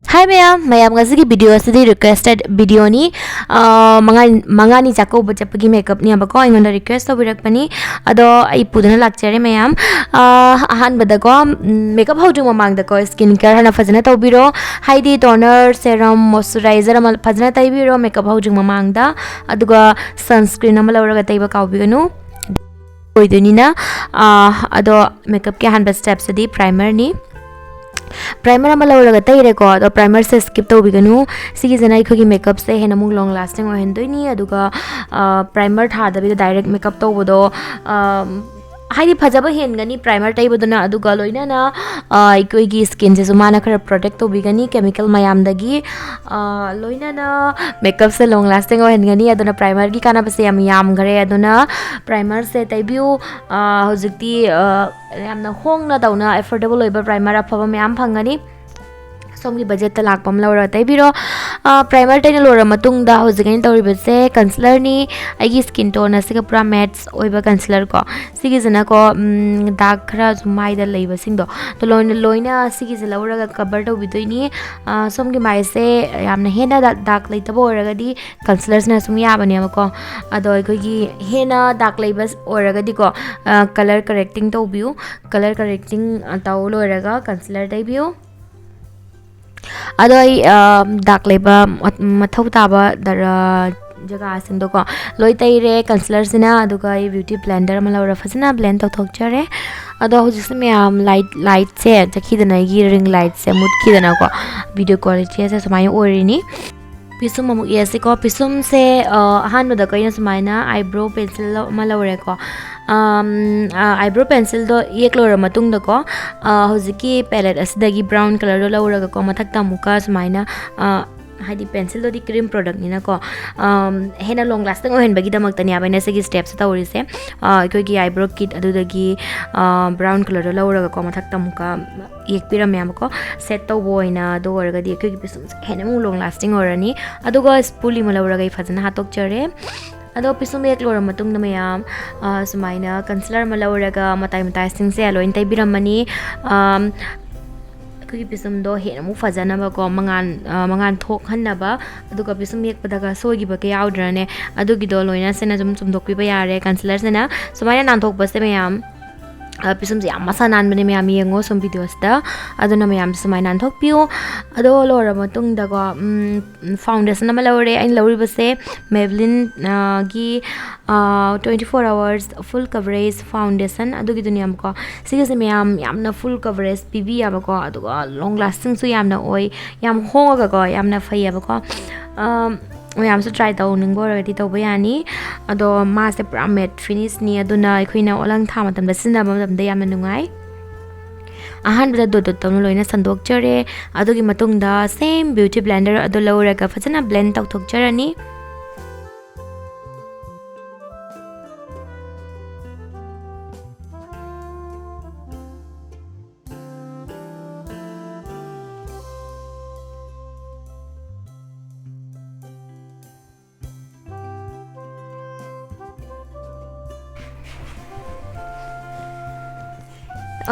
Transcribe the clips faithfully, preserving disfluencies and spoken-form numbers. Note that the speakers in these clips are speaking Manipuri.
Hi ꯃꯌꯥꯝ, ꯃꯌꯥꯝ ꯉꯁꯤꯒꯤ video ꯑꯁꯤꯗꯤ requested videoꯅꯤ꯫ ꯑꯥ, ꯃꯉꯥ-, ꯃꯉꯥꯅꯤ ꯆꯥꯛꯀꯧꯕ ꯆꯠꯄꯒꯤ makeupꯅꯦꯕꯀꯣ, ꯑꯩꯉꯣꯟꯗ request ꯇꯧꯕꯤꯔꯛꯄꯅꯤ꯫ ꯑꯗꯣ ꯑꯩ ꯄꯨꯗꯨꯅ ꯂꯥꯛꯆꯔꯦ ꯃꯌꯥꯝ꯫ ꯑꯥ, ꯑꯍꯥꯟꯕꯗꯀꯣ, ꯎꯝ, makeup ꯍꯧꯗ꯭ꯔꯤ ꯃꯃꯥꯡꯗꯀꯣ skin care ꯍꯥꯟꯅ ꯐꯖꯅ ꯇꯧꯕꯤꯔꯣ꯫ ꯍꯥꯏꯗꯤ toner, serum, moisturizer ꯑꯃ ꯐꯖꯅ ꯇꯩꯕꯤꯔꯣ makeup ꯍꯧꯗ꯭ꯔꯤ ꯃꯃꯥꯡꯗ꯫ ꯑꯗꯨꯒ sunscreen ꯑꯃ ꯂꯧꯔꯒ ꯇꯩꯕ ꯀꯥꯎꯕꯤꯒꯅꯨ꯫ ꯑꯣꯏꯗꯣꯏꯅꯤꯅ, ꯑꯥ, ꯑꯗꯣ makeupꯀꯤ ꯑꯍꯥꯟꯕ stepꯁꯤꯗꯤ primerꯅꯤ꯫ Primer ꯑꯃ ꯂꯧꯔꯒ ꯇꯩꯔꯦꯀꯣ, ꯑꯗꯣ primerꯁꯦ skip ꯇꯧꯕꯤꯒꯅꯨ꯫ ꯁꯤꯒꯤꯁꯤꯅ ꯑꯩꯈꯣꯏꯒꯤ makeupꯁꯦ ꯍꯦꯟꯅ ꯑꯃꯨꯛ long lasting ꯑꯣꯏꯍꯟꯗꯣꯏꯅꯤ꯫ ꯑꯗꯨꯒ, ꯑ, primer ꯊꯥꯗꯕꯤꯗ direct makeup ꯇꯧꯕꯗꯣ, ꯑ, ꯍꯥꯏꯗꯤ ꯐꯖꯕ ꯍꯦꯟꯒꯅꯤ primer ꯇꯩꯕꯗꯨꯅ, ꯑꯗꯨꯒ ꯂꯣꯏꯅꯅ, ꯑ, ꯑꯩꯈꯣꯏꯒꯤ skinꯁꯤꯁꯨ ꯃꯥꯅ ꯈꯔ protect ꯇꯧꯕꯤꯒꯅꯤ chemical ꯃꯌꯥꯝꯗꯒꯤ꯫ ꯑ, ꯂꯣꯏꯅꯅ makeupꯁꯦ long lasting ꯑꯣꯏꯍꯟꯒꯅꯤ꯫ ꯑꯗꯨꯅ primerꯒꯤ ꯀꯥꯟꯅꯕꯁꯦ ꯌꯥꯝ ꯌꯥꯝꯈ꯭ꯔꯦ꯫ ꯑꯗꯨꯅ primerꯁꯦ ꯇꯩꯕꯤꯌꯨ꯫ ꯑ, ꯍꯧꯖꯤꯛꯇꯤ, ꯑ, ꯌꯥꯝꯅ ꯍꯣꯡꯅ ꯇꯧꯅ affordable ꯑꯣꯏꯕ primer ꯑꯐꯕ ꯃꯌꯥꯝ ꯐꯪꯒꯅꯤ꯫ ꯁꯣꯝꯒꯤ budgetꯇ ꯂꯥꯛꯄ ꯑꯃ ꯂꯧꯔꯒ ꯇꯩꯕꯤꯔꯣ꯫ ꯑ, primer ꯇꯩꯅ ꯂꯣꯏꯔ ꯃꯇꯨꯡꯗ ꯍꯧꯖꯤꯛ ꯑꯩꯅ ꯇꯧꯔꯤꯕꯁꯦ concealerꯅꯤ꯫ ꯑꯩꯒꯤ skin tone ꯑꯁꯤꯒ ꯄꯨꯔꯥ match ꯑꯣꯏꯕ concealer ꯀꯣ꯫ ꯁꯤꯒꯤꯁꯤꯅꯀꯣ, ꯎꯝ, dark ꯈꯔ ꯁꯨꯝ ꯃꯥꯏꯗ ꯂꯩꯕꯁꯤꯡꯗꯣ, ꯑꯗꯣ ꯂꯣꯏꯅ, ꯂꯣꯏꯅ ꯁꯤꯒꯤꯁꯦ ꯂꯧꯔꯒ cover ꯇꯧꯕꯤꯗꯣꯏꯅꯤ꯫ ꯑ, ꯁꯣꯝꯒꯤ ꯃꯥꯏꯁꯦ ꯌꯥꯝꯅ ꯍꯦꯟꯅ ꯗꯥ-, dark ꯂꯩꯇꯕ ꯑꯣꯏꯔꯒꯗꯤ concealerꯁꯤꯅ ꯁꯨꯝ ꯌꯥꯕꯅꯦꯕꯀꯣ꯫ ꯑꯗꯣ ꯑꯩꯈꯣꯏꯒꯤ ꯍꯦꯟꯅ dark ꯂꯩꯕ ꯑꯣꯏꯔꯒꯗꯤꯀꯣ, ꯑ, colour correcting ꯇꯧꯕꯤꯌꯨ꯫ Colour correcting, ꯑ, ꯇꯧ ꯂꯣꯏꯔꯒ concealer ꯇꯩꯕꯤꯌꯨ꯫ ꯑꯗꯣ ꯑꯩ, ꯑ, dark ꯂꯩꯕ ꯃ-, ꯃꯊꯧ ꯇꯥꯕ ꯗꯔ-, ꯖꯒꯥꯁꯤꯡꯗꯣꯀꯣ ꯂꯣꯏ ꯇꯩꯔꯦ concealerꯁꯤꯅ꯫ ꯑꯗꯨꯒ ꯑꯩ beauty blender ꯑꯃ ꯂꯧꯔ ꯐꯖꯅ blend ꯇꯧꯊꯣꯛꯆꯔꯦ꯫ ꯑꯗꯣ ꯍꯧꯖꯤꯛꯁꯦ ꯃꯌꯥꯝ light, lightꯁꯦ ꯆꯠꯈꯤꯗꯅ, ꯑꯩꯒꯤ ring lightꯁꯦ ꯃꯨꯠꯈꯤꯗꯅꯀꯣ, video qualityꯁꯦ ꯁꯨꯃꯥꯏꯅ ꯑꯣꯏꯔꯤꯅꯤ꯫ ꯄꯤꯁꯨꯝ ꯑꯃꯨꯛ ꯌꯦꯁꯤꯀꯣ꯫ ꯄꯤꯁꯨꯝꯁꯦ, ꯑ, ꯑꯍꯥꯟꯕꯗ ꯑꯩꯈꯣꯏꯅ ꯁꯨꯃꯥꯏꯅ eyebrow pencil ꯑꯃ ꯂꯧꯔꯦꯀꯣ꯫ ꯑꯝ, ꯑ, eyebrow pencilꯗꯣ ꯌꯦꯛ ꯂꯣꯏꯔ ꯃꯇꯨꯡꯗꯀꯣ, ꯑ, ꯍꯧꯖꯤꯛꯀꯤ palette ꯑꯁꯤꯗꯒꯤ brown colourꯗꯣ ꯂꯧꯔꯒꯀꯣ, ꯃꯊꯛꯇ ꯑꯃꯨꯛꯀ ꯁꯨꯃꯥꯏꯅ, ꯑ, ꯍꯥꯏꯗꯤ pencilꯗꯨꯗꯤ cream productꯅꯤꯅꯀꯣ, ꯑꯝ, ꯍꯦꯟꯅ long lasting ꯑꯣꯏꯍꯟꯕꯒꯤꯗꯃꯛꯇꯅꯦꯕ ꯑꯩꯅ ꯁꯤꯒꯤ stepꯁꯦ ꯇꯧꯔꯤꯁꯦ꯫ ꯑ, ꯑꯩꯈꯣꯏꯒꯤ eyebrow kit ꯑꯗꯨꯗꯒꯤ, ꯑ, brown colourꯗꯣ ꯂꯧꯔꯒꯀꯣ, ꯃꯊꯛꯇ ꯑꯃꯨꯛꯀ ꯌꯦꯛꯄꯤꯔꯝꯃꯦꯕꯀꯣ꯫ Set ꯇꯧꯕ ꯑꯣꯏꯅ ꯑꯗꯨ ꯑꯣꯏꯔꯒꯗꯤ ꯑꯩꯈꯣꯏꯒꯤ ꯄꯤꯁꯨꯝꯁꯦ ꯍꯦꯟꯅ ꯑꯃꯨꯛ long lasting ꯑꯣꯏꯔꯅꯤ꯫ ꯑꯗꯨꯒ spoolie ꯑꯃ ꯂꯧꯔꯒ ꯑꯩ ꯐꯖꯅ ꯍꯥꯠꯇꯣꯛꯆꯔꯦ꯫ ꯑꯗꯣ ꯄꯤꯁꯨꯝ ꯌꯦꯛ ꯂꯣꯏꯔ ꯃꯇꯨꯡꯗ ꯃꯌꯥꯝ, ꯑ, ꯁꯨꯃꯥꯏꯅ concealer ꯑꯃ ꯂꯧꯔꯒ ꯃꯇꯥꯏ ꯃꯇꯥꯏꯁꯤꯡꯁꯦ ꯂꯣꯏꯅ ꯇꯩꯕꯤꯔꯝꯃꯅꯤ꯫ ꯑꯝ, ꯑꯩꯈꯣꯏꯒꯤ ꯄꯤꯁꯨꯝꯗꯣ ꯍꯦꯟꯅ ꯑꯃꯨꯛ ꯐꯖꯅꯕꯀꯣ, ꯃꯉꯥꯟ, ꯑ, ꯃꯉꯥꯟ ꯊꯣꯛꯍꯟꯅꯕ, ꯑꯗꯨꯒ ꯄꯤꯁꯨꯝ ꯌꯦꯛꯄꯗꯒ ꯁꯣꯏꯈꯤꯕ ꯀꯌꯥ ꯌꯥꯎꯗ꯭ꯔꯅꯦ, ꯑꯗꯨꯒꯤꯗꯣ ꯂꯣꯏꯅ ꯁꯤꯅ ꯁꯨꯝ ꯆꯨꯝꯊꯣꯛꯄꯤꯕ ꯌꯥꯔꯦ꯫ Concealer ꯁꯤꯅ ꯁꯨꯃꯥꯏꯅ ꯅꯥꯟꯊꯣꯛꯄꯁꯦ ꯃꯌꯥꯝ, ꯑ, ꯄꯤꯁꯨꯝꯁꯦ ꯌꯥꯝ ꯃꯁꯥ ꯅꯥꯟꯕꯅꯦ ꯃꯌꯥꯝ, ꯌꯦꯡꯉꯣ ꯁꯨꯝ video ꯁꯤꯗ꯫ ꯑꯗꯨꯅ ꯃꯌꯥꯝꯁꯨ ꯁꯨꯃꯥꯏꯅ ꯅꯥꯟꯊꯣꯛꯄꯤꯌꯨ꯫ ꯑꯗꯣ ꯂꯣꯏꯔꯕ ꯃꯇꯨꯡꯗꯀꯣ, ꯎꯝ, foundation ꯑꯃ ꯂꯧꯔꯦ꯫ ꯑꯩꯅ ꯂꯧꯔꯤꯕꯁꯦ Maybelline, ꯑ, ꯒꯤ, ꯑ, twenty four hours full coverage foundation ꯑꯗꯨꯒꯤꯗꯨꯅꯦꯕꯀꯣ꯫ ꯁꯤꯒꯤꯁꯦ ꯃꯌꯥꯝ ꯌꯥꯝꯅ full coverage ꯄꯤꯕꯤꯌꯦꯕꯀꯣ, ꯑꯗꯨꯒ long lasting ꯁꯨ ꯌꯥꯝꯅ ꯑꯣꯏ, ꯌꯥꯝ ꯍꯣꯡꯉꯒꯀꯣ, ꯌꯥꯝꯅ ꯐꯩꯌꯦꯕꯀꯣ꯫ ꯑꯝ, ꯃꯌꯥꯝꯁꯨ try ꯇꯧꯅꯤꯡꯕ ꯑꯣꯏꯔꯒꯗꯤ ꯇꯧꯕ ꯌꯥꯅꯤ꯫ ꯑꯗꯣ ꯃꯥꯁꯦ ꯄꯨꯔꯥ matte finish ꯅꯤ, ꯑꯗꯨꯅ ꯑꯩꯈꯣꯏꯅ ꯑꯣꯂꯪ ꯊꯥ ꯃꯇꯝꯗ ꯁꯤꯖꯤꯟꯅꯕ ꯃꯇꯝꯗ ꯌꯥꯝꯅ ꯅꯨꯡꯉꯥꯏ꯫ ꯑꯍꯥꯟꯕꯗ dot dot ꯇꯧꯅ ꯂꯣꯏꯅ ꯁꯟꯗꯣꯛꯆꯔꯦ꯫ ꯑꯗꯨꯒꯤ ꯃꯇꯨꯡꯗ same beauty blender ꯑꯗꯨ ꯂꯧꯔꯒ ꯐꯖꯅ blend ꯇꯧꯊꯣꯛꯆꯔꯅꯤ꯫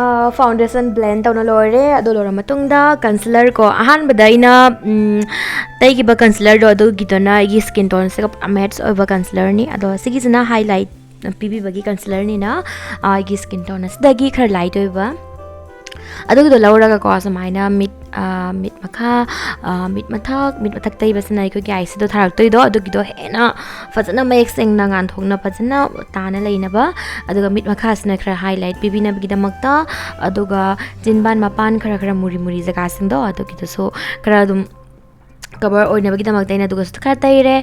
ꯑ, foundation blend ꯇꯧꯅ ꯂꯣꯏꯔꯦ꯫ ꯑꯗꯨ ꯂꯣꯏꯔ ꯃꯇꯨꯡꯗ concealer ꯀꯣ, ꯑꯍꯥꯟꯕꯗ ꯑꯩꯅ, ꯎꯝ, ꯇꯩꯈꯤꯕ concealer ꯗꯣ ꯑꯗꯨꯒꯤꯗꯨꯅ ꯑꯩꯒꯤ skin tone ꯁꯤꯒ ꯄꯨꯔꯥ match ꯑꯣꯏꯕ concealer ꯅꯤ꯫ ꯑꯗꯣ ꯁꯤꯒꯤꯁꯤꯅ highlight ꯄꯤꯕꯤꯕꯒꯤ concealer ꯅꯤꯅ, ꯑ, ꯑꯩꯒꯤ skin tone ꯑꯁꯤꯗꯒꯤ ꯈꯔ light ꯑꯣꯏꯕ ꯑꯗꯨꯒꯤꯗꯣ ꯂꯧꯔꯒꯀꯣ, ꯁꯨꯃꯥꯏꯅ ꯃꯤꯠ, ꯑ, ꯃꯤꯠ ꯃꯈꯥ, ꯑ, ꯃꯤꯠ ꯃꯊꯛ, ꯃꯤꯠ ꯃꯊꯛ ꯇꯩꯕꯁꯤꯅ ꯑꯩꯈꯣꯏꯒꯤ eye shadow ꯊꯥꯔꯛꯇꯣꯏꯗꯣ, ꯑꯗꯨꯒꯤꯗꯣ ꯍꯦꯟꯅ ꯐꯖꯅ ꯃꯌꯦꯛ ꯁꯦꯡꯅ ꯉꯥꯟꯊꯣꯛꯅ ꯐꯖꯅ ꯇꯥꯅ ꯂꯩꯅꯕ꯫ ꯑꯗꯨꯒ ꯃꯤꯠ ꯃꯈꯥꯁꯤꯅ ꯈꯔ highlight ꯄꯤꯕꯤꯅꯕꯒꯤꯗꯃꯛꯇ, ꯑꯗꯨꯒ ꯆꯤꯟꯕꯥꯟ ꯃꯄꯥꯟ ꯈꯔ ꯈꯔ ꯃꯨꯔꯤ ꯃꯨꯔꯤ ꯖꯒꯥꯁꯤꯡꯗꯣ, ꯑꯗꯨꯒꯤꯗꯨꯁꯨ ꯈꯔ ꯑꯗꯨꯝ cover ꯑꯣꯏꯅꯕꯒꯤꯗꯃꯛꯇ ꯑꯩꯅ ꯑꯗꯨꯒꯁꯨ ꯈꯔ ꯇꯩꯔꯦ꯫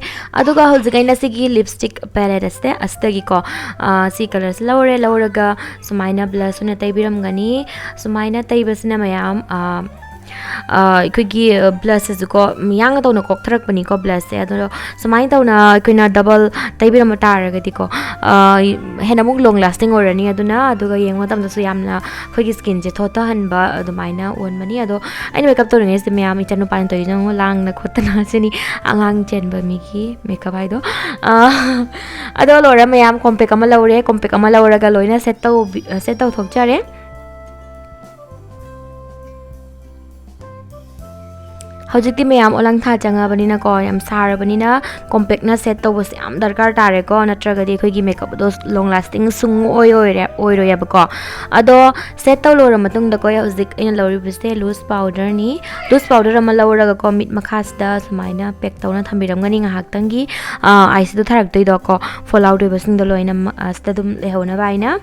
ꯑꯗꯨꯒ ꯍꯧꯖꯤꯛ ꯑꯩꯅ ꯁꯤꯒꯤ lipstick palette ꯑꯁꯤꯗ, ꯑꯁꯤꯗꯒꯤꯀꯣ, ꯑ, ꯁꯤ colour ꯁꯤ ꯂꯧꯔꯦ꯫ ꯂꯧꯔꯒ ꯁꯨꯃꯥꯏꯅ blush ꯑꯣꯏꯅ ꯇꯩꯕꯤꯔꯝꯒꯅꯤ꯫ ꯁꯨꯃꯥꯏꯅ ꯇꯩꯕꯁꯤꯅ ꯃꯌꯥꯝ, ꯑ, ꯑ, ꯑꯩꯈꯣꯏꯒꯤ, ꯑ, blush ꯁꯤꯁꯨꯀꯣ, ꯌꯥꯡꯅ ꯇꯧꯅ ꯀꯣꯛꯊꯔꯛꯄꯅꯤꯀꯣ blush ꯁꯦ꯫ ꯑꯗꯣ ꯁꯨꯃꯥꯏꯅ ꯇꯧꯅ ꯑꯩꯈꯣꯏꯅ double ꯇꯩꯕꯤꯔꯝꯕ ꯇꯥꯔꯒꯗꯤꯀꯣ, ꯑ, ꯍꯦꯟꯅ ꯑꯃꯨꯛ long lasting ꯑꯣꯏꯔꯅꯤ꯫ ꯑꯗꯨꯅ, ꯑꯗꯨꯒ ꯌꯦꯡꯕ ꯃꯇꯝꯗꯁꯨ ꯌꯥꯝꯅ ꯑꯩꯈꯣꯏꯒꯤ skin ꯁꯦ ꯊꯣꯠꯊꯍꯟꯕ ꯑꯗꯨꯃꯥꯏꯅ ꯑꯣꯟꯕꯅꯤ꯫ ꯑꯗꯣ ꯑꯩꯅ makeup ꯇꯧꯔꯤꯉꯩꯁꯤꯗ ꯃꯌꯥꯝ ꯏꯆꯟꯅꯨꯄꯥꯅ ꯇꯧꯔꯤꯁꯦ ꯌꯦꯡꯉꯣ, ꯂꯥꯡꯅ ꯈꯣꯠꯇꯅ꯫ ꯁꯤꯅꯤ ꯑꯉꯥꯡ ꯆꯦꯟꯕ ꯃꯤꯒꯤ makeup ꯍꯥꯏꯗꯣ꯫ ꯑ, ꯑꯗꯣ ꯂꯣꯏꯔ ꯃꯌꯥꯝ compact ꯑꯃ ꯂꯧꯔꯦ꯫ Compact ꯑꯃ ꯂꯧꯔꯒ ꯂꯣꯏꯅ set ꯇꯧꯕꯤ-, set ꯇꯧꯊꯣꯛꯆꯔꯦ꯫ ꯍꯧꯖꯤꯛꯇꯤ ꯃꯌꯥꯝ ꯑꯣꯂꯪꯊꯥ ꯆꯪꯉꯕꯅꯤꯅꯀꯣ, ꯌꯥꯝ ꯁꯥꯔꯕꯅꯤꯅ ꯀꯣꯝꯄꯦꯛꯅ ꯁꯦꯠ ꯇꯧꯕꯁꯦ ꯌꯥꯝ ꯗꯔꯀꯥꯔ ꯇꯥꯔꯦꯀꯣ, ꯅꯠꯇ꯭ꯔꯒꯗꯤ ꯑꯩꯈꯣꯏꯒꯤ ꯃꯦꯀꯞ ꯑꯗꯣ ꯂꯣꯡ ꯂꯥꯁꯇꯤꯡ ꯁꯨꯡ ꯑꯣꯏ ꯑꯣꯏꯔꯦ ꯑꯣꯏꯔꯣꯏꯌꯦꯕꯀꯣ꯫ ꯑꯗꯣ ꯁꯦꯠ ꯇꯧ ꯂꯣꯏꯔ ꯃꯇꯨꯡꯗꯀꯣ, ꯑꯩ ꯍꯧꯖꯤꯛ ꯑꯩꯅ ꯂꯧꯔꯤꯕꯁꯦ ꯂꯨꯁ ꯄꯥꯎꯗꯔꯅꯤ꯫ ꯂꯨꯁ ꯄꯥꯎꯗꯔ ꯑꯃ ꯂꯧꯔꯒꯀꯣ, ꯃꯤꯠ ꯃꯈꯥꯁꯤꯗ ꯁꯨꯃꯥꯏꯅ ꯄꯦꯛ ꯇꯧꯅ ꯊꯝꯕꯤꯔꯝꯒꯅꯤ ꯉꯥꯏꯍꯥꯛꯇꯪꯒꯤ꯫ ꯑꯥꯏꯁꯦꯗꯣ ꯊꯥꯔꯛꯇꯣꯏꯗꯣꯀꯣ, ꯐꯣꯜ ꯑꯥꯎꯠ ꯑꯣꯏꯕꯁꯤꯡꯗꯣ ꯂꯣꯏꯅ ꯃ-, ꯑꯁꯤꯗ ꯑꯗꯨꯝ ꯂꯩꯍꯧꯅꯕ ꯍꯥꯏꯅ꯫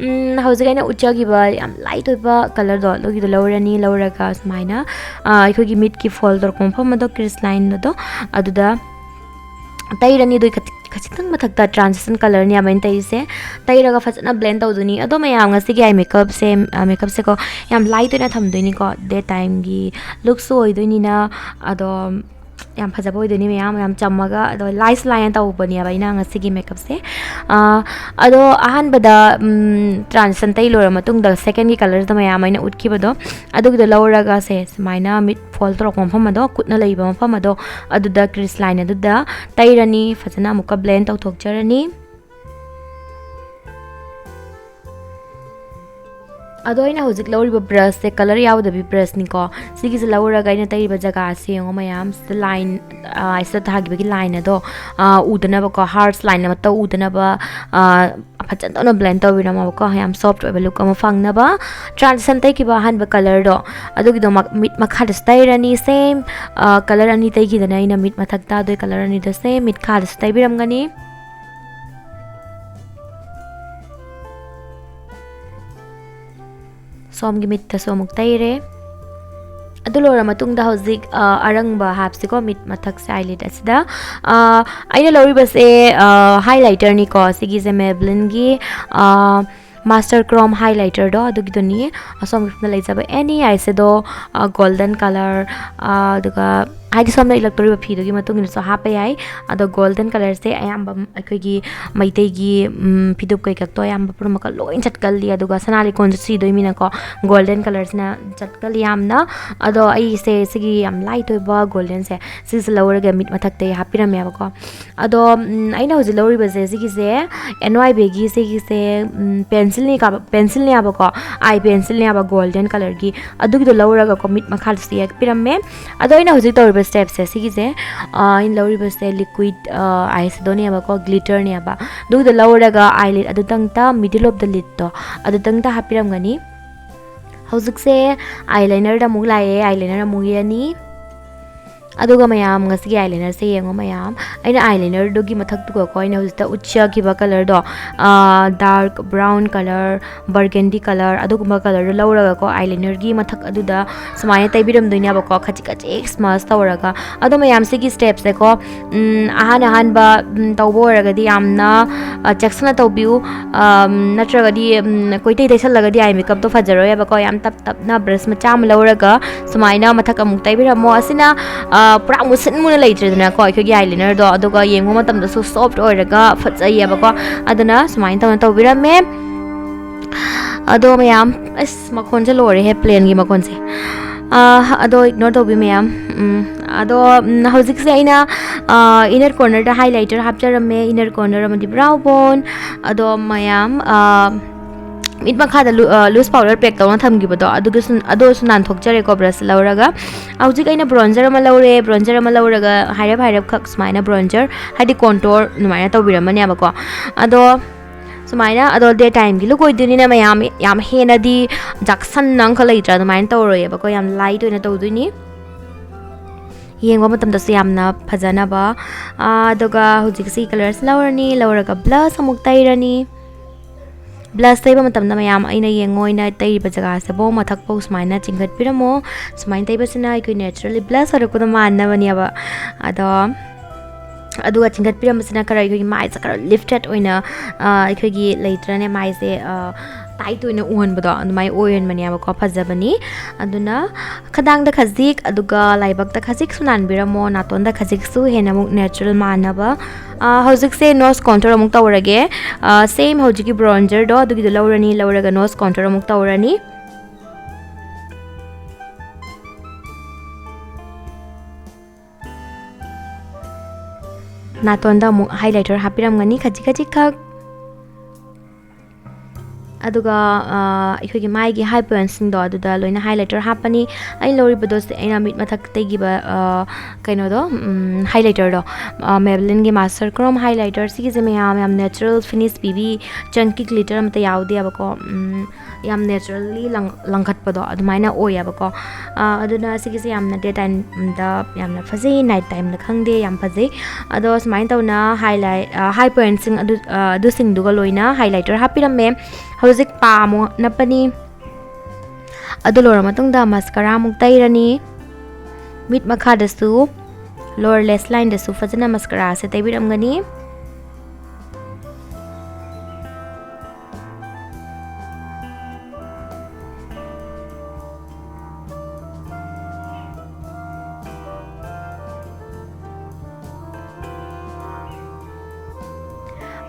ꯎꯝ, ꯍꯧꯖꯤꯛ ꯑꯩꯅ ꯎꯠꯆꯈꯤꯕ ꯌꯥꯝ ꯂꯥꯏꯠ ꯑꯣꯏꯕ ꯀꯂꯔꯗꯣ, ꯑꯗꯨꯒꯤꯗꯣ ꯂꯧꯔꯅꯤ꯫ ꯂꯧꯔꯒ ꯁꯨꯃꯥꯏꯅ, ꯑ, ꯑꯩꯈꯣꯏꯒꯤ ꯃꯤꯠꯀꯤ ꯐꯣꯜ ꯇꯧꯔꯛꯄ ꯃꯐꯝ ꯑꯗꯣ, ꯀ꯭ꯔꯤꯁ ꯂꯥꯏꯟ ꯑꯗꯣ, ꯑꯗꯨꯗ ꯇꯩꯔꯅꯤ꯫ ꯑꯗꯨꯒꯤ ꯈꯖꯤꯛ-, ꯈꯖꯤꯛꯇꯪ ꯃꯊꯛꯇ ꯇ꯭ꯔꯥꯟꯁꯤꯁꯟ ꯀꯂꯔꯅꯤ ꯑꯃ ꯑꯩꯅ ꯇꯩꯔꯤꯁꯦ꯫ ꯇꯩꯔꯒ ꯐꯖꯅ ꯕ꯭ꯂꯦꯟ ꯇꯧꯗꯣꯏꯅꯤ꯫ ꯑꯗꯣ ꯃꯌꯥꯝ, ꯉꯁꯤꯒꯤ ꯑꯥꯏ ꯃꯦꯀꯞꯁꯦ, ꯑ, ꯃꯦꯀꯞꯁꯦꯀꯣ, ꯌꯥꯝ ꯂꯥꯏꯠ ꯑꯣꯏꯅ ꯊꯝꯗꯣꯏꯅꯤꯀꯣ, ꯗꯦ ꯇꯥꯏꯝꯒꯤ ꯂꯨꯛꯁꯨ ꯑꯣꯏꯗꯣꯏꯅꯤꯅ꯫ ꯑꯗꯣ ꯌꯥꯝ ꯐꯖꯕ ꯑꯣꯏꯗꯣꯏꯅꯤ ꯃꯌꯥꯝ, ꯌꯥꯝ ꯆꯝꯃꯒ꯫ ꯑꯗꯣ ꯂꯥꯏꯁ ꯂꯥꯏꯅ ꯇꯧꯕꯅꯦꯕ ꯑꯩꯅ ꯉꯁꯤꯒꯤ ꯃꯦꯀꯞꯁꯦ꯫ ꯑꯥ, ꯑꯗꯣ ꯑꯍꯥꯟꯕꯗ, ꯎꯝ, ꯇ꯭ꯔꯥꯟꯁꯤꯁꯟ ꯇꯩ ꯂꯣꯏꯔ ꯃꯇꯨꯡꯗ, ꯁꯦꯀꯦꯟꯒꯤ ꯀꯂꯔꯁꯤꯗ ꯃꯌꯥꯝ ꯑꯩꯅ ꯎꯠꯈꯤꯕꯗꯣ, ꯑꯗꯨꯒꯤꯗꯣ ꯂꯧꯔꯒ ꯁꯦ ꯁꯨꯃꯥꯏꯅ ꯃꯤꯠ ꯐꯣꯜ ꯇꯧꯔꯛꯄ ꯃꯐꯝ ꯑꯗꯣ, ꯈꯨꯠꯅ ꯂꯩꯕ ꯃꯐꯝ ꯑꯗꯣ, ꯑꯗꯨꯗ ꯀ꯭ꯔꯤꯁ ꯂꯥꯏꯟ ꯑꯗꯨꯗ ꯇꯩꯔꯅꯤ꯫ ꯐꯖꯅ ꯑꯃꯨꯛꯀ ꯕ꯭ꯂꯦꯟ ꯇꯧꯊꯣꯛꯆꯔꯅꯤ꯫ ꯑꯗꯣ ꯑꯩꯅ ꯍꯧꯖꯤꯛ ꯂꯧꯔꯤꯕ ꯕ꯭ꯔꯁꯁꯦ ꯀꯂꯔ ꯌꯥꯎꯗꯕꯤ ꯕ꯭ꯔꯁꯅꯤꯀꯣ꯫ ꯁꯤꯒꯤꯁꯦ ꯂꯧꯔꯒ ꯑꯩꯅ ꯇꯩꯔꯤꯕ ꯖꯒꯥꯁꯦ ꯌꯦꯡꯉꯣ ꯃꯌꯥꯝ, ꯁꯤꯗ ꯂꯥꯏꯟ, ꯑ, ꯁꯤꯗ ꯊꯥꯈꯤꯕꯒꯤ ꯂꯥꯏꯟ ꯑꯗꯣ, ꯑ, ꯎꯗꯅꯕꯀꯣ, ꯍꯥꯔꯁ ꯂꯥꯏꯟ ꯑꯃꯠꯇ ꯎꯗꯅꯕ, ꯑ, ꯐꯖꯅ ꯇꯧꯅ ꯕ꯭ꯂꯦꯟ ꯇꯧꯕꯤꯔꯝꯃꯣꯕꯀꯣ, ꯌꯥꯝ ꯁꯣꯐ꯭ꯠ ꯑꯣꯏꯕ ꯂꯨꯛ ꯑꯃ ꯐꯪꯅꯕ꯫ ꯇ꯭ꯔꯥꯟꯁꯤꯁꯟ ꯇꯩꯈꯤꯕ ꯑꯍꯥꯟꯕ ꯀꯂꯔꯗꯣ, ꯑꯗꯨꯒꯤꯗꯣ ꯃ-, ꯃꯤꯠ ꯃꯈꯥꯗꯁꯨ ꯇꯩꯔꯅꯤ꯫ ꯁꯦꯝ, ꯑ, ꯀꯂꯔ ꯑꯅꯤ ꯇꯩꯈꯤꯗꯅ ꯑꯩꯅ ꯃꯤꯠ ꯃꯊꯛꯇ, ꯑꯗꯨꯒꯤ ꯀꯂꯔ ꯑꯅꯤꯗꯣ ꯁꯦꯝ ꯃꯤꯠ ꯈꯥꯗꯁꯨ ꯇꯩꯕꯤꯔꯝꯒꯅꯤ꯫ ꯁꯣꯝꯒꯤ ꯃꯤꯠꯇꯁꯨ ꯑꯃꯨꯛ ꯇꯩꯔꯦ꯫ ꯑꯗꯨ ꯂꯣꯏꯔ ꯃꯇꯨꯡꯗ ꯍꯧꯖꯤꯛ, ꯑ, ꯑꯔꯪꯕ ꯍꯥꯞꯁꯤꯀꯣ, ꯃꯤꯠ ꯃꯊꯛꯁꯦ, ꯑꯥꯏꯂꯤꯠ ꯑꯁꯤꯗ꯫ ꯑ, ꯑꯩꯅ ꯂꯧꯔꯤꯕꯁꯦ, ꯑ, ꯍꯥꯏꯂꯥꯏꯇꯔꯅꯤꯀꯣ꯫ ꯁꯤꯒꯤꯁꯦ ꯃꯦꯕ꯭ꯂꯤꯟꯒꯤ, ꯑ, ꯃꯥꯁꯇꯔ ꯀ꯭ꯔꯣꯝ ꯍꯥꯏꯂꯥꯏꯇꯔꯗꯣ, ꯑꯗꯨꯒꯤꯗꯨꯅꯤ꯫ ꯑꯁꯣꯝꯒꯤ ꯃꯐꯝꯗ ꯂꯩꯖꯕ ꯑꯦꯅꯤ ꯑꯥꯏꯁꯦꯗꯣ, ꯑ, ꯒꯣꯜꯗꯟ ꯀꯂꯔ, ꯑ, ꯑꯗꯨꯒ ꯍꯥꯏꯗꯤ ꯁꯣꯝꯅ ꯏꯜꯂꯛꯇꯣꯔꯤꯕ ꯐꯤꯗꯨꯒꯤ ꯃꯇꯨꯡ ꯏꯟꯅꯁꯨ ꯍꯥꯞꯄ ꯌꯥꯏ꯫ ꯑꯗꯣ ꯒꯣꯜꯗꯟ ꯀꯂꯔꯁꯦ ꯑꯌꯥꯝꯕ ꯑꯩꯈꯣꯏꯒꯤ ꯃꯩꯇꯩꯒꯤ ꯐꯤꯗꯨꯞ ꯀꯩꯀꯛꯇꯣ ꯑꯌꯥꯝꯕ ꯄꯨꯝꯅꯃꯛꯀ ꯂꯣꯏ ꯆꯠꯀꯜꯂꯤ꯫ ꯑꯗꯨꯒ ꯁꯅꯥ ꯂꯤꯛꯀꯣꯟꯁꯨ ꯁꯤꯗꯣꯏꯃꯤꯅꯀꯣ, ꯒꯣꯜꯗꯟ ꯀꯂꯔꯁꯤꯅ ꯆꯠꯀꯜꯂꯤ ꯌꯥꯝꯅ꯫ ꯑꯗꯣ ꯑꯩꯁꯦ ꯁꯤꯒꯤ ꯌꯥꯝ ꯂꯥꯏꯠ ꯑꯣꯏꯕ ꯒꯣꯜꯗꯟꯁꯦ ꯁꯤꯁꯦ ꯂꯧꯔꯒ ꯃꯤꯠ ꯃꯊꯛꯇ ꯍꯥꯞꯄꯤꯔꯝꯃꯦꯕꯀꯣ꯫ ꯑꯗꯣ ꯑꯩꯅ ꯍꯧꯖꯤꯛ ꯂꯧꯔꯤꯕꯁꯦ ꯁꯤꯒꯤꯁꯦ ꯑꯦꯟ ꯋꯥꯏ ꯕꯤꯒꯤ ꯁꯤꯒꯤꯁꯦ ꯄꯦꯟꯁꯤꯜꯅꯤ ꯀꯥꯕ ꯄꯦꯟꯁꯤꯜꯅꯦꯕꯀꯣ, ꯑꯥꯏ ꯄꯦꯟꯁꯤꯜꯅꯦꯕ, ꯒꯣꯜꯗꯟ ꯀꯂꯔꯒꯤ꯫ ꯑꯗꯨꯒꯤꯗꯣ ꯂꯧꯔꯒꯀꯣ ꯃꯤꯠ ꯃꯈꯥꯗꯁꯨ ꯌꯦꯛꯄꯤꯔꯝꯃꯦ꯫ ꯑꯗꯣ ꯑꯩꯅ ꯍꯧꯖꯤꯛ ꯇꯧꯔꯤꯕ ꯁ꯭ꯇꯦꯞꯁꯦ ꯁꯤꯒꯤꯁꯦ, ꯑꯩꯅ ꯂꯧꯔꯤꯕꯁꯦ ꯂꯤꯀ꯭ꯋꯤꯠ ꯑꯥꯏ ꯁꯦꯗꯣꯅꯦꯕꯀꯣ, ꯒ꯭ꯂꯤꯇꯔꯅꯦꯕ꯫ ꯑꯗꯨꯒꯤꯗꯣ ꯂꯧꯔꯒ ꯑꯥꯏ ꯂꯤꯠ ꯑꯗꯨꯇꯪꯇ, ꯃꯤꯗꯜ ꯑꯣꯐ ꯗ ꯂꯤꯠꯇꯣ ꯑꯗꯨꯇꯪꯇ ꯍꯥꯞꯄꯤꯔꯝꯒꯅꯤ꯫ ꯍꯧꯖꯤꯛꯁꯦ ꯑꯥꯏ ꯂꯥꯏꯅꯔꯗ ꯑꯃꯨꯛ ꯂꯥꯛꯑꯦ, ꯑꯥꯏ ꯂꯥꯏꯅꯔ ꯑꯃꯨꯛ ꯌꯦꯛꯑꯅꯤ꯫ ꯑꯗꯨꯒ ꯃꯌꯥꯝ, ꯉꯁꯤꯒꯤ ꯑꯥꯏ ꯂꯥꯏꯅꯔꯁꯦ ꯌꯦꯡꯉꯣ ꯃꯌꯥꯝ꯫ ꯑꯩꯅ ꯑꯥꯏ ꯂꯥꯏꯅꯔꯗꯨꯒꯤ ꯃꯊꯛꯇꯨꯒꯀꯣ ꯑꯩꯅ ꯍꯧꯖꯤꯛꯇ ꯎꯠꯆꯈꯤꯕ ꯀꯂꯔꯗꯣ, ꯗꯥꯔꯛ ꯕ꯭ꯔꯥꯎꯟ ꯀꯂꯔ, ꯕꯔꯒꯦꯟꯗꯤ ꯀꯂꯔ, ꯑꯗꯨꯒꯨꯝꯕ ꯀꯂꯔꯗꯣ ꯂꯧꯔꯒꯀꯣ ꯑꯥꯏ ꯂꯥꯏꯅꯔꯒꯤ ꯃꯊꯛ ꯑꯗꯨꯗ ꯁꯨꯃꯥꯏꯅ ꯇꯩꯕꯤꯔꯝꯗꯣꯏꯅꯦꯕꯀꯣ, ꯈꯖꯤꯛ ꯈꯖꯤꯛ ꯁ꯭ꯃꯖ ꯇꯧꯔꯒ꯫ ꯑꯗꯣ ꯃꯌꯥꯝ, ꯁꯤꯒꯤ ꯁ꯭ꯇꯦꯞꯁꯦꯀꯣ ꯑꯍꯥꯟ ꯑꯍꯥꯟꯕ ꯇꯧꯕ ꯑꯣꯏꯔꯒꯗꯤ ꯌꯥꯝꯅ ꯆꯦꯛꯁꯤꯟꯅ ꯇꯧꯕꯤꯌꯨ꯫ ꯅꯠꯇ꯭ꯔꯒꯗꯤ ꯀꯣꯏꯇꯩ ꯇꯩꯁꯜꯂꯒꯗꯤ ꯑꯥꯏ ꯃꯦꯀꯞꯇꯣ ꯐꯖꯔꯣꯏꯕꯀꯣ꯫ ꯌꯥꯝ ꯇꯞ ꯇꯞꯅ ꯕ꯭ꯔꯁ ꯃꯆꯥ ꯑꯃ ꯂꯧꯔꯒ ꯁꯨꯃꯥꯏꯅ ꯃꯊꯛ ꯑꯃꯨꯛ ꯇꯩꯕꯤꯔꯝꯃꯣ꯫ ꯑꯁꯤꯅ ꯄꯨꯔꯥ ꯃꯨꯁꯤꯟ ꯃꯨꯅ ꯂꯩꯇ꯭ꯔꯦꯗꯅꯀꯣ ꯑꯩꯈꯣꯏꯒꯤ ꯑꯥꯏ ꯂꯥꯏꯅꯔꯗꯣ, ꯑꯗꯨꯒ ꯌꯦꯡꯕ ꯃꯇꯝꯗꯁꯨ ꯁꯣꯐ ꯑꯣꯏꯔꯒ ꯐꯖꯩꯌꯦꯕꯀꯣ꯫ ꯑꯗꯨꯅ ꯁꯨꯃꯥꯏꯅ ꯇꯧꯅ ꯇꯧꯕꯤꯔꯝꯃꯦ꯫ ꯑꯗꯣ ꯃꯌꯥꯝ, ꯑꯁ, ꯃꯈꯣꯟꯁꯦ ꯂꯣꯏꯔꯦꯍꯦ, ꯄ꯭ꯂꯦꯟꯒꯤ ꯃꯈꯣꯟꯁꯦ꯫ ꯑꯗꯣ ꯏꯒꯅꯣꯔ ꯇꯧꯕꯤ ꯃꯌꯥꯝ꯫ ꯑꯗꯣ ꯍꯧꯖꯤꯛꯁꯦ ꯑꯩꯅ ꯏꯅꯔ ꯀꯣꯔꯅꯔꯗ ꯍꯥꯏꯂꯥꯏꯇꯔ ꯍꯥꯞꯆꯔꯝꯃꯦ, ꯏꯅꯔ ꯀꯣꯔꯅꯔ ꯑꯃꯗꯤ ꯕ꯭ꯔꯥꯎ ꯕꯣꯟ꯫ ꯑꯗꯣ ꯃꯌꯥꯝ, ꯃꯤꯠ ꯃꯈꯥꯗ ꯂꯨꯁ ꯄꯥꯎꯗꯔ ꯄꯦꯛ ꯇꯧꯅ ꯊꯝꯈꯤꯕꯗꯣ ꯑꯗꯨꯒꯤꯁꯨ, ꯑꯗꯨꯁꯨ ꯅꯥꯟꯊꯣꯛꯆꯔꯦꯀꯣ ꯕ꯭ꯔꯁ ꯂꯧꯔꯒ꯫ ꯍꯧꯖꯤꯛ ꯑꯩꯅ ꯕ꯭ꯔꯣꯟꯖꯔ ꯑꯃ ꯂꯧꯔꯦ꯫ ꯕ꯭ꯔꯣꯟꯖꯔ ꯑꯃ ꯂꯧꯔꯒ ꯍꯥꯏꯔꯞ ꯍꯥꯏꯔꯞ ꯈꯛ ꯁꯨꯃꯥꯏꯅ ꯕ꯭ꯔꯣꯟꯖꯔ, ꯍꯥꯏꯗꯤ ꯀꯣꯟꯇꯣꯔ ꯑꯗꯨꯃꯥꯏꯅ ꯇꯧꯕꯤꯔꯝꯃꯅꯦꯕꯀꯣ꯫ ꯑꯗꯣ ꯁꯨꯃꯥꯏꯅ, ꯑꯗꯣ ꯗꯦ ꯇꯥꯏꯝꯒꯤ ꯂꯨꯛ ꯑꯣꯏꯗꯣꯏꯅꯤꯅ ꯃꯌꯥꯝ, ꯌꯥꯝ ꯍꯦꯟꯅꯗꯤ ꯖꯥꯛꯁꯟꯅ ꯑꯃꯈꯛ ꯂꯩꯇ꯭ꯔꯥ, ꯑꯗꯨꯃꯥꯏꯅ ꯇꯧꯔꯣꯏꯌꯦꯕꯀꯣ, ꯌꯥꯝ ꯂꯥꯏꯠ ꯑꯣꯏꯅ ꯇꯧꯗꯣꯏꯅꯤ꯫ ꯌꯦꯡꯕ ꯃꯇꯝꯗꯁꯨ ꯌꯥꯝꯅ ꯐꯖꯅꯕ꯫ ꯑꯗꯨꯒ ꯍꯧꯖꯤꯛ ꯁꯤ ꯀꯂꯔꯁꯤ ꯂꯧꯔꯅꯤ, ꯂꯧꯔꯒ ꯕ꯭ꯂꯁ ꯑꯃꯨꯛ ꯇꯩꯔꯅꯤ꯫ ꯕ꯭ꯂꯁ ꯇꯩꯕ ꯃꯇꯝꯗ ꯃꯌꯥꯝ, ꯑꯩꯅ ꯌꯦꯡꯉꯣ ꯑꯩꯅ ꯇꯩꯔꯤꯕ ꯖꯒꯥꯁꯤꯐꯥꯎ ꯃꯊꯛꯐꯥꯎ ꯁꯨꯃꯥꯏꯅ ꯆꯤꯡꯈꯠꯄꯤꯔꯝꯃꯣ꯫ ꯁꯨꯃꯥꯏꯅ ꯇꯩꯕꯁꯤꯅ ꯑꯩꯈꯣꯏ ꯅꯦꯆꯔꯦꯜꯂꯤ ꯕ꯭ꯂꯁ ꯑꯣꯏꯔꯛꯄꯗꯣ ꯃꯥꯟꯅꯕꯅꯦꯕ꯫ ꯑꯗꯣ ꯑꯗꯨꯒ ꯆꯤꯡꯈꯠꯄꯤꯔꯝꯕꯁꯤꯅ ꯈꯔ ꯑꯩꯈꯣꯏꯒꯤ ꯃꯥꯏꯁꯦ ꯈꯔ ꯂꯤꯐꯇꯦꯠ ꯑꯣꯏꯅ, ꯑꯩꯈꯣꯏꯒꯤ ꯂꯩꯇ꯭ꯔꯅꯦ, ꯃꯥꯏꯁꯦ ꯇꯥꯏꯠ ꯑꯣꯏꯅ ꯎꯍꯟꯕꯗꯣ ꯑꯗꯨꯃꯥꯏꯅ ꯑꯣꯏꯍꯟꯕꯅꯦꯕꯀꯣ꯫ ꯐꯖꯕꯅꯤ꯫ ꯑꯗꯨꯅ ꯈꯗꯥꯡꯗ ꯈꯖꯤꯛ, ꯑꯗꯨꯒ ꯂꯥꯏꯕꯛꯇ ꯈꯖꯤꯛꯁꯨ ꯅꯥꯟꯕꯤꯔꯝꯃꯣ, ꯅꯥꯇꯣꯟꯗ ꯈꯖꯤꯛꯁꯨ, ꯍꯦꯟꯅ ꯑꯃꯨꯛ natural ꯃꯥꯟꯅꯕ꯫ ꯑꯥ, ꯍꯧꯖꯤꯛꯁꯦ nose contour ꯑꯃꯨꯛ ꯇꯧꯔꯒꯦ꯫ ꯑꯥ, same ꯍꯧꯖꯤꯛꯀꯤ bronzer ꯗꯣ ꯑꯗꯨꯒꯤꯗꯣ ꯂꯧꯔꯅꯤ, ꯂꯧꯔꯒ nose contour ꯑꯃꯨꯛ ꯇꯧꯔꯅꯤ꯫ ꯅꯥꯇꯣꯟꯗ ꯑꯃꯨꯛ highlighter ꯍꯥꯞꯄꯤꯔꯝꯒꯅꯤ ꯈꯖꯤꯛ ꯈꯖꯤꯛꯈꯛ꯫ ꯑꯗꯨꯒ, ꯑ, ꯑꯩꯈꯣꯏꯒꯤ ꯃꯥꯏꯒꯤ high point ꯁꯤꯡꯗꯣ ꯑꯗꯨꯗ ꯂꯣꯏꯅ highlighter ꯍꯥꯞꯄꯅꯤ꯫ ꯑꯩꯅ ꯂꯧꯔꯤꯕꯗꯣ ꯁꯤ ꯑꯩꯅ ꯃꯤꯠ ꯃꯊꯛꯇꯒꯤ ꯕ-, ꯑ, ꯀꯩꯅꯣꯗꯣ, ꯎꯝ, highlighter ꯗꯣ, ꯑ, Maybelline ꯒꯤ Master Chrome highlighter꯫ ꯁꯤꯒꯤꯁꯦ ꯃꯌꯥꯝ ꯌꯥꯝ natural finish ꯄꯤꯕꯤ, chunky glitter ꯑꯃꯠꯇ ꯌꯥꯎꯗꯦꯕꯀꯣ꯫ ꯎꯝ, ꯌꯥꯝ naturally ꯂꯪ-, ꯂꯪꯈꯠꯄꯗꯣ ꯑꯗꯨꯃꯥꯏꯅ ꯑꯣꯏꯌꯦꯕꯀꯣ꯫ ꯑ, ꯑꯗꯨꯅ ꯁꯤꯒꯤꯁꯦ ꯌꯥꯝꯅ day time ꯗ ꯌꯥꯝꯅ ꯐꯖꯩ, night time ꯗ ꯈꯪꯗꯦ, ꯌꯥꯝ ꯐꯖꯩ꯫ ꯑꯗꯣ ꯁꯨꯃꯥꯏꯅ ꯇꯧꯅ highlight, ꯑ, high point ꯁꯤꯡ ꯑꯗꯨ, ꯑ, ꯑꯗꯨꯁꯤꯡꯗꯨꯒ ꯂꯣꯏꯅ highlighter ꯍꯥꯞꯄꯤꯔꯝꯃꯦ꯫ ꯍꯧꯖꯤꯛ ꯄꯥ ꯑꯃꯨꯛ ꯅꯞꯄꯅꯤ꯫ ꯑꯗꯨ ꯂꯣꯏꯔ ꯃꯇꯨꯡꯗ mascara ꯑꯃꯨꯛ ꯇꯩꯔꯅꯤ꯫ ꯃꯤꯠ ꯃꯈꯥꯗꯁꯨ, lower lash line ꯗꯁꯨ ꯐꯖꯅ mascara ꯁꯦ ꯇꯩꯕꯤꯔꯝꯒꯅꯤ꯫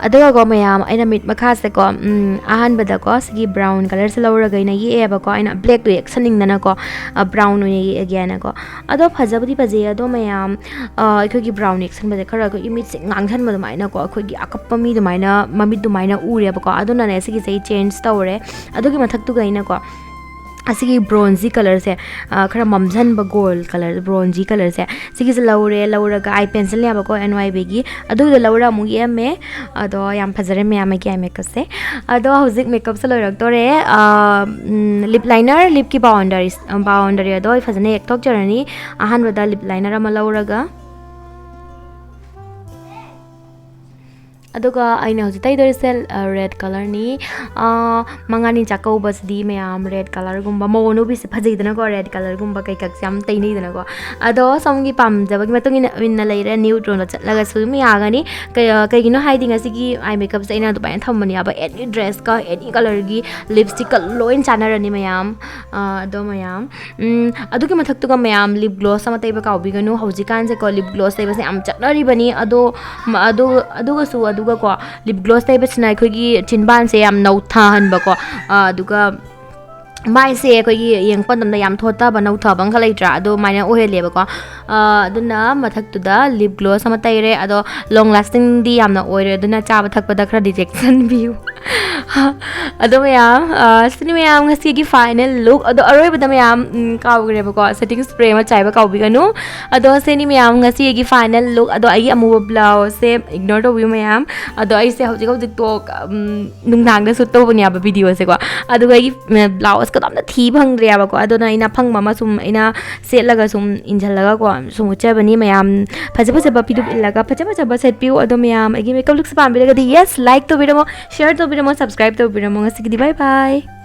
ꯑꯗꯨꯒꯀꯣ ꯃꯌꯥꯝ, ꯑꯩꯅ ꯃꯤꯠ ꯃꯈꯥꯁꯦꯀꯣ, ꯎꯝ, ꯑꯍꯥꯟꯕꯗꯀꯣ ꯁꯤꯒꯤ brown colour ꯁꯦ ꯂꯧꯔꯒ ꯑꯩꯅ ꯌꯦꯛꯑꯦꯕꯀꯣ꯫ ꯑꯩꯅ black ꯇꯣ ꯌꯦꯛꯁꯟꯅꯤꯡꯗꯅꯀꯣ, ꯑ, brown ꯑꯣꯏꯅ ꯌꯦꯛꯑꯒꯦꯅꯀꯣ꯫ ꯑꯗꯣ ꯐꯖꯕꯨꯗꯤ ꯐꯖꯩ, ꯑꯗꯣ ꯃꯌꯥꯝ, ꯑ, ꯑꯩꯈꯣꯏꯒꯤ brown ꯌꯦꯛꯁꯟꯕꯁꯦ ꯈꯔ ꯑꯩꯈꯣꯏꯒꯤ ꯃꯤꯠꯁꯦ ꯉꯥꯡꯁꯟꯕ ꯑꯗꯨꯃꯥꯏꯅꯀꯣ, ꯑꯩꯈꯣꯏꯒꯤ ꯑꯀꯞꯄ ꯃꯤ ꯑꯗꯨꯃꯥꯏꯅ ꯃꯃꯤꯠ ꯑꯗꯨꯃꯥꯏꯅ ꯎꯔꯦꯕꯀꯣ꯫ ꯑꯗꯨꯅꯅꯦ ꯁꯤꯒꯤꯁꯦ ꯑꯩ change ꯇꯧꯔꯦ꯫ ꯑꯗꯨꯒꯤ ꯃꯊꯛꯇꯨꯒ ꯑꯩꯅꯀꯣ, ꯑꯁꯤꯒꯤ bronzy colour ꯁꯦ, ꯑ, ꯈꯔ ꯃꯝꯖꯟꯕ gold colour, bronzy colour ꯁꯦ, ꯁꯤꯒꯤꯁꯦ ꯂꯧꯔꯦ꯫ ꯂꯧꯔꯒ eye pencil ꯅꯦꯕꯀꯣ, N Y B ꯒꯤ, ꯑꯗꯨꯗꯣ ꯂꯧꯔ ꯑꯃꯨꯛ ꯌꯦꯛꯑꯝꯃꯦ꯫ ꯑꯗꯣ ꯌꯥꯝ ꯐꯖꯔꯦ ꯃꯌꯥꯝ ꯑꯩꯒꯤ eye makeup ꯁꯦ꯫ ꯑꯗꯣ ꯍꯧꯖꯤꯛ makeup ꯁꯦ ꯂꯣꯏꯔꯛꯇꯣꯔꯦ꯫ ꯑ, ꯎꯝ, lip liner, lip ꯀꯤ boundary, boundary ꯑꯗꯣ ꯑꯩ ꯐꯖꯅ ꯌꯦꯛꯊꯣꯛꯆꯔꯅꯤ꯫ ꯑꯍꯥꯟꯕꯗ lip liner ꯑꯃ ꯂꯧꯔꯒ, ꯑꯗꯨꯒ ꯑꯩꯅ ꯍꯧꯖꯤꯛ ꯇꯩꯗꯣꯔꯤꯁꯦ ꯔꯦꯗ ꯀꯂꯔꯅꯤ꯫ ꯃꯉꯥꯅꯤ ꯆꯥꯛꯀꯧꯕꯁꯤꯗꯤ ꯃꯌꯥꯝ ꯔꯦꯗ ꯀꯂꯔꯒꯨꯝꯕ, ꯃꯧ ꯑꯅꯧꯕꯤꯁꯦ ꯐꯖꯩꯗꯅꯀꯣ, ꯔꯦꯗ ꯀꯂꯔꯒꯨꯝꯕ ꯀꯩꯀꯛꯁꯦ ꯌꯥꯝ ꯇꯩꯅꯩꯗꯅꯀꯣ꯫ ꯑꯗꯣ ꯁꯣꯝꯒꯤ ꯄꯥꯝꯖꯕꯒꯤ ꯃꯇꯨꯡ ꯏꯟꯅ ꯏꯟꯅ ꯂꯩꯔꯦ, ꯅ꯭ꯌꯨꯠ ꯔꯣꯝꯗ ꯆꯠꯂꯒꯁꯨ ꯑꯗꯨꯝ ꯌꯥꯒꯅꯤ꯫ ꯀꯩ- ꯀꯩꯒꯤꯅꯣ ꯍꯥꯏꯗꯤ ꯉꯁꯤꯒꯤ ꯑꯥꯏ ꯃꯦꯀꯞꯁꯦ ꯑꯩꯅ ꯑꯗꯨꯃꯥꯏꯅ ꯊꯝꯕꯅꯦꯕ, ꯑꯦꯅꯤ ꯗ꯭ꯔꯦꯁꯀ ꯑꯦꯅꯤ ꯀꯂꯔꯒꯤ ꯂꯤꯞꯁꯇꯤꯛꯀ ꯂꯣꯏ ꯆꯥꯟꯅꯔꯅꯤ ꯃꯌꯥꯝ꯫ ꯑꯗꯣ ꯃꯌꯥꯝ, ꯎꯝ, ꯑꯗꯨꯒꯤ ꯃꯊꯛꯇꯨꯒ ꯃꯌꯥꯝ ꯂꯤꯞ ꯒ꯭ꯂꯣꯁ ꯑꯃ ꯇꯩꯕ ꯀꯥꯎꯕꯤꯒꯅꯨ꯫ ꯍꯧꯖꯤꯛꯀꯥꯟꯁꯦꯀꯣ ꯂꯤꯞ ꯒ꯭ꯂꯣꯁ ꯇꯩꯕꯁꯦ ꯌꯥꯝ ꯆꯠꯅꯔꯤꯕꯅꯤ꯫ ꯑꯗꯣ ꯃ- ꯑꯗꯨ ꯑꯗꯨꯒꯁꯨ ꯑꯗꯨꯒꯀꯣ ꯂꯤꯞ ꯒ꯭ꯂꯣꯁ ꯇꯩꯕꯁꯤꯅ ꯑꯩꯈꯣꯏꯒꯤ ꯆꯤꯟꯕꯥꯟꯁꯦ ꯌꯥꯝ ꯅꯧꯊꯍꯟꯕꯀꯣ꯫ ꯑꯗꯨꯒ ꯃꯥꯏꯁꯦ ꯑꯩꯈꯣꯏꯒꯤ ꯌꯦꯡꯕ ꯃꯇꯝꯗ ꯌꯥꯝ ꯊꯣꯠꯇꯕ, ꯅꯧꯊꯕ ꯑꯃꯈꯛ ꯂꯩꯇ꯭ꯔꯥ? ꯑꯗꯨꯃꯥꯏꯅ ꯑꯣꯏꯍꯜꯂꯦꯕꯀꯣ꯫ ꯑꯗꯨꯅ ꯃꯊꯛꯇꯨꯗ ꯂꯤꯞ ꯒ꯭ꯂꯣꯁ ꯑꯃ ꯇꯩꯔꯦ꯫ ꯑꯗꯣ ꯂꯣꯡ ꯂꯥꯁꯇꯤꯡꯗꯤ ꯌꯥꯝꯅ ꯑꯣꯏꯔꯦ, ꯑꯗꯨꯅ ꯆꯥꯕ ꯊꯛꯄꯗ ꯈꯔꯗꯤ ꯆꯦꯛꯁꯤꯟꯕꯤꯌꯨ꯫ ꯑꯗꯣ ꯃꯌꯥꯝ, ꯁꯤꯅꯤ ꯃꯌꯥꯝ ꯉꯁꯤꯒꯤ ꯐꯥꯏꯅꯦꯜ ꯂꯨꯛ꯫ ꯑꯗꯣ ꯑꯔꯣꯏꯕꯗ ꯃꯌꯥꯝ, ꯎꯝ, ꯀꯥꯎꯈ꯭ꯔꯦꯕꯀꯣ, ꯁꯦꯇꯤꯡ ꯁ꯭ꯄ꯭ꯔꯦ ꯑꯃ ꯆꯥꯏꯕ ꯀꯥꯎꯕꯤꯒꯅꯨ꯫ ꯑꯗꯣ ꯁꯤꯅꯤ ꯃꯌꯥꯝ ꯉꯁꯤꯒꯤ ꯐꯥꯏꯅꯦꯜ ꯂꯨꯛ꯫ ꯑꯗꯣ ꯑꯩꯒꯤ ꯑꯃꯨꯕ ꯕ꯭ꯂꯥꯎꯁꯁꯦ ꯏꯒꯅꯣꯔ ꯇꯧꯕꯤꯌꯨ ꯃꯌꯥꯝ꯫ ꯑꯗꯣ ꯑꯩꯁꯦ ꯍꯧꯖꯤꯛ ꯍꯧꯖꯤꯛ ꯇꯣꯛ ꯎꯝ, ꯅꯨꯡꯗꯥꯡꯗ ꯁꯨꯠ ꯇꯧꯕꯅꯦꯕ ꯚꯤꯗꯤꯑꯣꯁꯦꯀꯣ꯫ ꯑꯗꯨꯒ ꯑꯩꯒꯤ ꯕ꯭ꯂꯥꯎꯁꯀꯗꯣ ꯑꯝꯇ ꯊꯤ ꯐꯪꯗ꯭ꯔꯦꯕꯀꯣ꯫ ꯑꯗꯨꯅ ꯑꯩꯅ ꯑꯐꯪꯕ ꯑꯃ ꯁꯨꯝ ꯑꯩꯅ ꯁꯦꯠꯂꯒ ꯁꯨꯝ ꯏꯟꯁꯤꯜꯂꯒꯀꯣ ꯁꯨꯝ ꯎꯠꯆꯕꯅꯤ ꯃꯌꯥꯝ꯫ ꯐꯖ ꯐꯖꯕ ꯐꯤꯗꯨꯞ ꯏꯜꯂꯒ ꯐꯖ ꯐꯖꯕ ꯁꯦꯠꯄꯤꯌꯨ꯫ ꯑꯗꯣ ꯃꯌꯥꯝ ꯑꯩꯒꯤ ꯃꯦꯀꯞ ꯂꯨꯛꯁꯦ ꯄꯥꯝꯕꯤꯔꯒꯗꯤ ꯌꯦꯁ, ꯂꯥꯏꯛ ꯇꯧꯕꯤꯔꯝꯃꯣ, ꯁꯤꯌꯔ ꯇꯧꯕꯤꯔꯝꯃꯣ, ꯁꯕꯁꯀ꯭ꯔꯥꯏꯕ ꯇꯧꯕꯤꯔꯝꯃꯣ꯫ ꯉꯁꯤꯒꯤꯗꯤ ꯕꯥꯏ ꯕꯥꯏ꯫